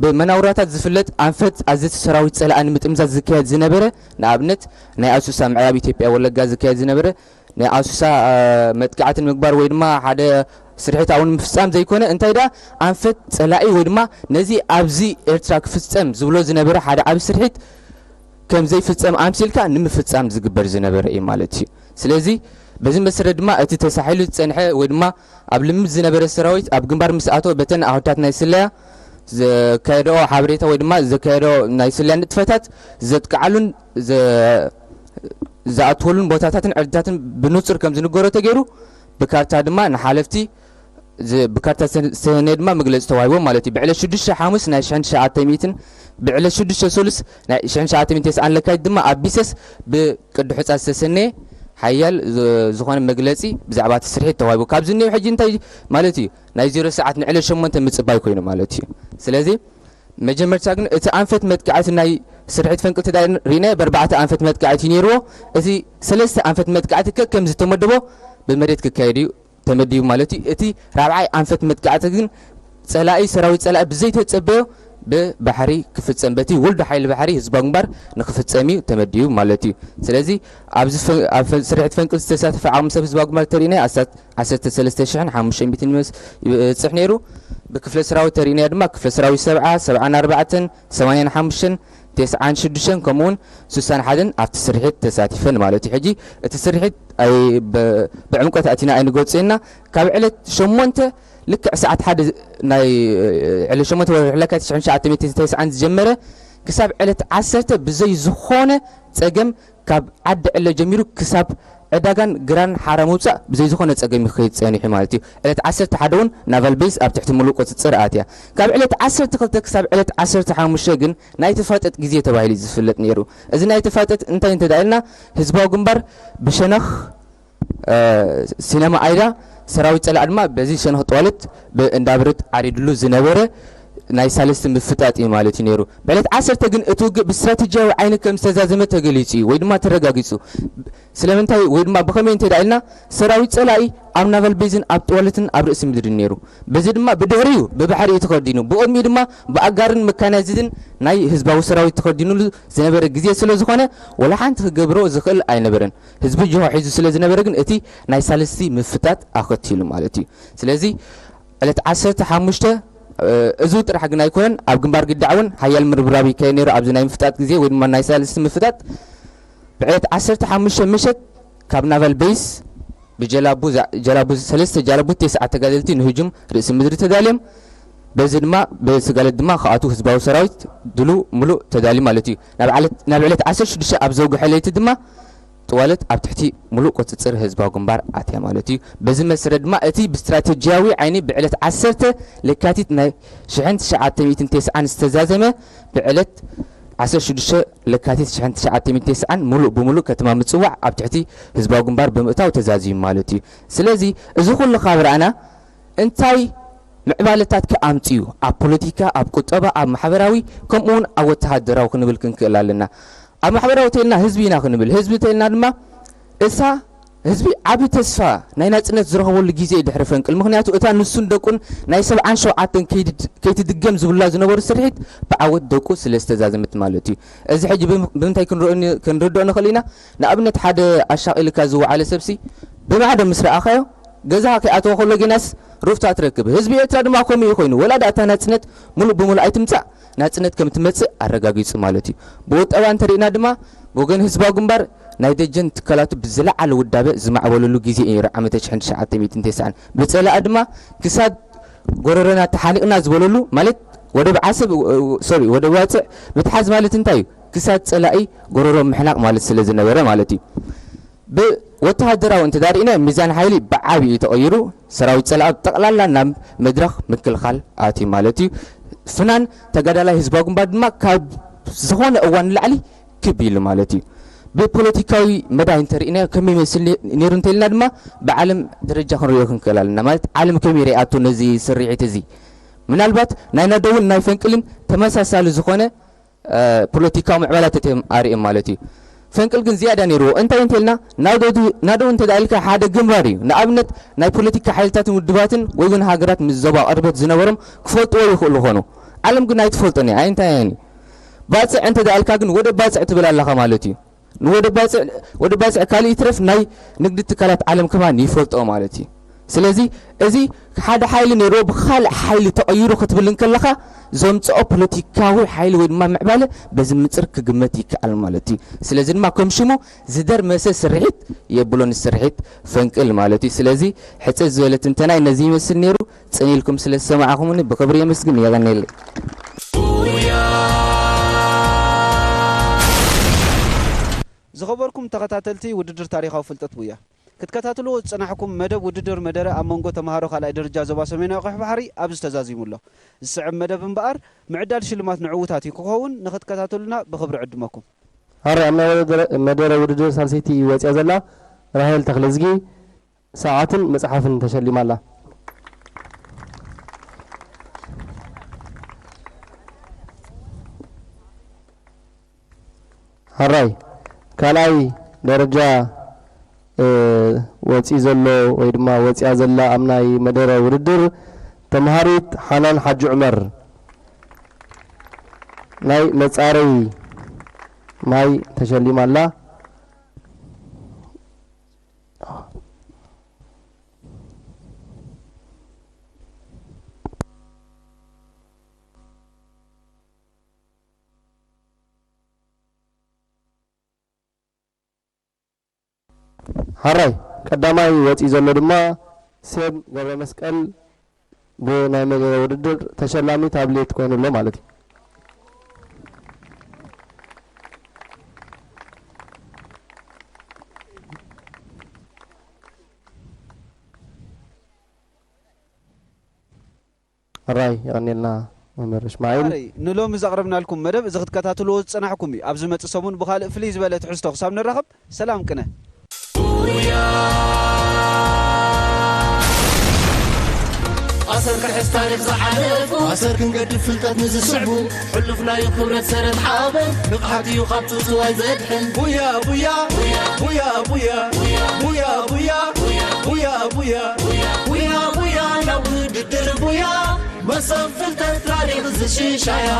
ብመናውራታት ዝፍለጥ ኣንፈት ኣዘዝቲ ሰራዊት ፀላኢ ንምጥምዛዝ ዝካየድ ዝነበረ፣ ንኣብነት ናይ ኣሱሳ ምዕራብ ኢትዮጵያ ወለጋ ዝካየድ ዝነበረ ናይ ኣሱሳ እ፣ መጥቃዕቲ ንምግባር ወይ ድማ ሓደ ስርሒት ኣብኡ ንምፍፃም ዘይኮነ እንታይ ደኣ ኣንፈት ፀላኢ ወይ ድማ ነዚ ኣብዚ ኤርትራ ክፍፀም ዝብሎ ዝነበረ ሓደ ዓብዪ ስርሒት ከም ዘይፍጸም ኣምሲልካ ንምፍጻም ዝግበር ዝነበረ እዩ ማለት እዩ። ስለዚ በዚ መሰረት ድማ እቲ ተሳሒሉ ዝጸንሐ ወይ ድማ ኣብ ልምድ ዝነበረ ሰራዊት ኣብ ግንባር ምስ ኣተወ በተን ኣሃዱታት ናይ ስለያ ዘካየደኦ ሓበሬታ ወይ ድማ ዘካየደኦ ናይ ስለያ ንጥፈታት ዘጥቅዓሉን ዘ- ዝኣትወሉን ቦታታትን ዕድታትን ብንጹር ከም ዝንገሮ ተገይሩ ብካርታ ድማ ንሓለፍቲ ዝ- ብካርታ ዝተሰነየ ድማ መግለጺ ተዋሂቦም ማለት እዩ። ብዕለት ሽዱሽተ ሓሙስ ናይ ሽሕን ትሽዓተ ሚእትን ብዕለት ሽዱሽተ ሰሉስ ናይ ሽሕን ትሽዓተ ሚእትን ተስዓን ለካቲት ድማ ኣብ ቢሰስ ብቅዲ ሑጻ ዝተሰነየ ሓያል ዝ- ዝኾነ መግለጺ ብዛዕባ እቲ ስርሒት ተዋሂቡ። ካብዚ እኒኦ ሕጂ እንታይ ማለት እዩ? ናይ ዜሮ ሰዓት ንዕለት ሸሞንተ ምጽባይ ኮይኑ ማለት እዩ። ስለዚ መጀመርታ ግን እቲ ኣንፈት መጥቃዕቲ ናይ ስርሒት ፈንቅል ተዳይ ሪነ ብኣርባዕተ ኣንፈት መጥቃዕቲ ነይርዎ። እቲ ሰለስተ ኣንፈት መጥቃዕቲ ከ ከም ዝተመደቦ ብመሬት ክካየድ እዩ ተመዲቡ ማለት እዩ። እቲ ራብዓይ ኣንፈት መጥቃዕቲ ግን ጸላኢ ሰራዊት ጸላኢ ብዘይተጸበዮ ብባሕሪ ክፍጸም በቲ ውልዶ ሓይሊ ባሕሪ ህዝባዊ ግንባር ንክፍጸም እዩ ተመዲቡ ማለት እዩ። ስለዚ ኣብዚ ፈ- ኣብ ፈ- ስርሒት ፈንቅል ዝተሳተፈ ዓቕሚ ሰብ ህዝባዊ ግንባር ተሪእናዮ ኣስታት ዓሰርተ ሰለስተ ሽሕን ሓሙሽተ ሚእትን ይመስ- ይበጽሕ ነይሩ። ብክፍለ ሰራዊት ተሪእናዮ ድማ ክፍለ ሰራዊት ሰብዓ፣ ሰብዓን ኣርባዕተን፣ ሰማንያን ሓሙሽተን፣ ተስዓን ሽዱሽተን ከምኡውን ስሳን ሓደን ኣብቲ ስርሒት ተሳቲፈን ማለት እዩ። ሕጂ እቲ ስርሒት ኣይ- ብ- ብዕምቆት ኣቲና ኣይንገልጾ ኢና። ካብ ዕለት ሸሞንተ ልክዕ ሰዓት ሓደ ናይ ዕለት ሸሞንተ ወርሒ ለካቲት ሽሕን ትሽዓተ ሚእትን ተስዓን ዝጀመረ ክሳብ ዕለት ዓሰርተ ብዘይ ዝኾነ ጸገም ካብ ዓዲ ዕለ ጀሚሩ ክሳብ ዕዳጋን ግራን ሓራ ምውጻእ ብዘይ ዝኾነ ጸገም ይኸይድ ጸኒሑ ማለት እዩ። ዕለት ዓሰርተ ሓደ እውን ናቫል ቤዝ ኣብ ትሕቲ ምሉእ ቁጽጽር ኣትያ። ካብ ዕለት ዓሰርተ ክልተ ክሳብ ዕለት ዓሰርተ ሓሙሽተ ግን ናይ ተፋጠጥ ግዜ ተባሂሉ እዩ ዝፍለጥ ነይሩ። እዚ ናይ ተፋጠጥ እንታይ እንተ ደኣ ኢልና ህዝባዊ ግንባር ብሸነኽ እ፣ ሲነማ ኣይዳ ሰራዊት ጸላእ ድማ በዚ ሸነኽ ጠዋልት ብእንዳብርት ዓሪድሉ ዝነበረ ናይ ሳልስቲ ምፍጣጥ እዩ ማለት እዩ ነይሩ። ብዕለት ዓሰርተ ግን እቲ ውግእ ብስትራቴጂያዊ ዓይኒ ከም ዝተዛዘመ ተገሊጹ እዩ ወይ ድማ ተረጋጊጹ። ስለምንታይ ወይ ድማ ብኸመይ እንተ ኢልና ሰራዊት ጸላኢ ኣብ ናቫል ቤዝን ኣብ ጠዋልትን ኣብ ርእሲ ምድሪ ነይሩ። በዚ ድማ ብድሕሪኡ ብባሕሪ እዩ ተኸዲኑ። ብቕድሚኡ ድማ ብኣጋርን መካናይዝድን ናይ ህዝባዊ ሰራዊት ተኸዲኑሉ ዝነበረ ግዜ ስለ ዝኾነ ወላ ሓንቲ ክገብሮ ዝኽእል ኣይነበረን። ህዝቢ ጅሆ ሒዙ ስለ ዝነበረ ግን እቲ ናይ ሳልስቲ ምፍጣጥ ኣኸቲሉ ማለት እዩ። ስለዚ ዕለት ዓሰርተ ሓሙሽተ፣ እ፣ እዚ ጥራሕ ግን ኣይኮነን፣ ኣብ ግንባር ግዳዕ እውን ሓያል ምርብራብ ይካየድ ነይሩ። ኣብዚ ናይ ምፍጣጥ ግዜ ወይ ድማ ናይ ሳልስቲ ምፍጣጥ ብዕለት ዓሰርተ ሓሙሽተ ምሸት ካብ ናቫል ቤይስ ብጀላቡ ዛ- ጀላቡ ሰለስተ ጀላቡ ተስዓተ ተጋደልቲ ንህጁም ርእሲ ምድሪ ተዳልዮም በዚ ድማ ብስጋለት ድማ ክኣቱ ህዝባዊ ሰራዊት ድሉ ሙሉእ ተዳልዩ ማለት እዩ። ናብ ዕለት- ናብ ዕለት ዓሰርተ ሽዱሽተ ኣብ ዘውግሐ ለይቲ ድማ ጥዋለት ኣብ ትሕቲ ሙሉእ ቁፅፅር ህዝባዊ ግንባር ኣትያ ማለት እዩ። በዚ መሰረት ድማ እቲ ብስትራቴጂያዊ ዓይኒ ብዕለት ዓሰርተ ለካቲት ናይ ሽሕን ትሽዓተ ሚእትን ተስዓን ዝተዛዘመ ብዕለት ዓሰርተ ሽዱሽተ ለካቲት ሽሕን ትሽዓተ ሚእትን ተስዓን ሙሉእ ብሙሉእ ከተማ ምፅዋዕ ኣብ ትሕቲ ህዝባዊ ግንባር ብምእታው ተዛዚሙ ማለት እዩ። ስለዚ እዚ ኩሉ ካብ ረኣና እንታይ ምዕባለታት ከ ኣምፅኡ ኣብ ፖለቲካ፣ ኣብ ቁጠባ፣ ኣብ ማሕበራዊ ከምኡ እውን ኣብ ወተሃደራዊ ክንብል ክንክእል ኣለና። ኣብ ማሕበራዊ ተልና ህዝቢ ኢና ክንብል፣ ህዝቢ ተልና ድማ እሳ ህዝቢ ዓቢ ተስፋ ናይ ናጽነት ዝረኸበሉ ግዜ እዩ ድሕሪ ፈንቅል። ምኽንያቱ እታ ንሱን ደቁን ናይ ሰብዓን ሸውዓተን ከይድ-፣ ከይትድገም ዝብሉላ ዝነበሩ ስርሒት ብዓወት ደቁ ስለ ዝተዛዘመት ማለት እዩ። እዚ ሕጂ ብም-፣ ብምንታይ ክንርኦ ን-፣ ክንርድኦ ንኽእል ኢና? ንኣብነት ሓደ ኣሻቒልካ ዝወዓለ ሰብሲ ብማዕዶ ምስ ረኣኻዮ ገዛኻ ከይኣተወ ከሎ ጌናስ ሩፍታ ትረክብ። ህዝቢ ኤርትራ ድማ ከምኡ እዩ ኮይኑ። ወላ ደኣ እታ ናጽነት ሙሉእ ብሙሉእ ኣይትምጻእ፣ ናጽነት ከም ትመጽእ ኣረጋጊጹ ማለት እዩ። ብቁጠባ እንተሪእና ድማ ብወገን ህዝባዊ ግንባር ናይ ደጀን ትካላቱ ብዝለዓለ ውዳበ ዝማዕበለሉ ግዜ እዩ ነይሩ ዓመተ ሽሕን ትሽዓተ ሚእትን ተስዓን። ብጸላኢ ድማ ክሳድ ጎረሮና ተሓኒቕና ዝበለሉ ማለት ወደብ ዓሰብ፣ ሶሪ፣ ወደብ ዋጽዕ ምትሓዝ ማለት እንታይ እዩ? ክሳድ ጸላኢ ጎረሮ ምሕናቕ ማለት ስለ ዝነበረ ማለት እዩ። ብወተሃደራዊ እንተ ዳርኢና ሚዛን ሓይሊ ብዓቢ እዩ ተቐይሩ። ሰራዊት ጸላኢ ጠቕላላ ናብ መድረኽ ምክልኻል ኣትዩ ማለት እዩ። ፍናን ተጋዳላይ ህዝባዊ ግንባር ድማ ካብ ዝኾነ እዋን ንላዕሊ ክብ ኢሉ ማለት እዩ። ብፖለቲካዊ መዳይ እንተርኢናዮ ከመይ ይመስል ነ-፣ ነይሩ እንተኢልና ድማ ብዓለም ደረጃ ክንሪኦ ክንክእል ኣለና። ማለት ዓለም ከመይ ሪኣቶ ነዚ ስርዒት እዚ? ምናልባት ናይ ናደውን ናይ ፈንቅልን ተመሳሳሊ ዝኾነ፣ እ፣ ፖለቲካዊ ምዕባላት እዮም ኣርእዮም ማለት እዩ። ፈንቅል ግን ዝያዳ ነይርዎ። እንታይ እንተኢልና ናደው፣ ናደው እንተ ደኣ ኢልካ ሓደ ግንባር እዩ። ንኣብነት ናይ ፖለቲካ ሓይልታትን ውድባትን ወይ እውን ሃገራት ምስ ዞባ ቅርበት ዝነበሮም ክፈልጥዎ ይኽእሉ ኾኑ። ዓለም ግን ኣይትፈልጦን እያ። ኣይንታያን እዩ። ባጽዕ እንተ ደኣ ኢልካ ግን ወደ ባጽዕ ትብል ኣለኻ ማለት እዩ። ንወደ ባጽዕ፣ ወደ ባጽዕ ካልእ ይትረፍ ናይ ንግዲ ትካላት ዓለም ከማን ይፈልጦ ማለት እዩ። ስለዚ እዚ ሓደ ሓይሊ ነይርዎ ብኻልእ ሓይሊ ተቐይሩ ክትብል እንከለኻ ዘምጽኦ ፖለቲካዊ ሓይሊ ወይ ድማ ምዕባለ በዚ ምጽር ክግመት ይከኣል ማለት እዩ። ስለዚ ድማ ከም ሽሙ ዝደርመሰ ስርሒት የብሎን ስርሒት ፈንቅል ማለት እዩ። ስለዚ ሕጽር ዝበለ ትንተናይ ነዚ ይመስል ነይሩ። ጽን ኢልኩም ስለ ዝሰማዕኹምኒ ብኽብሪ የመስግን። የቐንየለይ። ዝኸበርኩም ተኸታተልቲ ውድድር ታሪኻዊ ፍልጠት ቡያ፣ ክትከታተልዎ ዝጸናሕኩም መደብ ውድድር መደረ ኣብ መንጎ ተመሃሮ ካልኣይ ደረጃ ዞባ ሰሜናዊ ቀይሕ ባሕሪ ኣብዚ ተዛዚሙ ኣሎ። ዝስዕብ መደብ እምበኣር ምዕዳል ሽልማት ንዕዉታት እዩ ክኸውን፣ ንኽትከታተሉና ብኽብሪ ዕድመኩም። ኣረ ኣብ ናይ መደረ ውድድር ሳልሰይቲ ወጽያ ዘላ ራሄል ተኽለዝጊ ሰዓትን መጽሓፍን ተሸሊማ ኣላ። ሕራይ ካልኣይ ደረጃ ወፂኡ ዘሎ ወይ ድማ ወፂኣ ዘላ ኣብ ናይ መደረ ውድድር ተምሃሪት ሓናን ሓጂ ዑመር ናይ መፃረይ ማይ ተሸሊማ ኣላ። ሓራይ ቀዳማይ ወፂኡ ዘሎ ድማ ሴም ገብረመስቀል ብናይ መደረ ውድድር ተሸላሚ ታብሌት ኮይኑ ኣሎ ማለት እዩ። ሕራይ የቐንየልና መምህር እስማዒል። ሕራይ ንሎሚ ዘቕረብናልኩም መደብ እዚ ክትከታተልዎ ዝጸናሕኩም እዩ። ኣብ ዝመጽእ ሰሙን ብኻልእ ፍልይ ዝበለ ትሕዝቶ ክሳብ ንራኸብ ሰላም ቅነ። ኣሰር ክሕዝ ታሪኽ ዝሓለፉ ኣሰር ክንገድፍ ፍልጠት ንዝስዕቡ ሕሉፍ ናይ ክብረት ሰረት ሓበን ንቕሓት እዩ ካብ ጽውጽዋይ ዘድሕን። ቡያ ቡያ ቡያ ቡያ ቡያ ቡያ ቡያ ቡያ ቡያ ቡያ ናብ ውድድር ቡያ መሰብ ፍልጠት ታሪኽ ዝሽሻያ።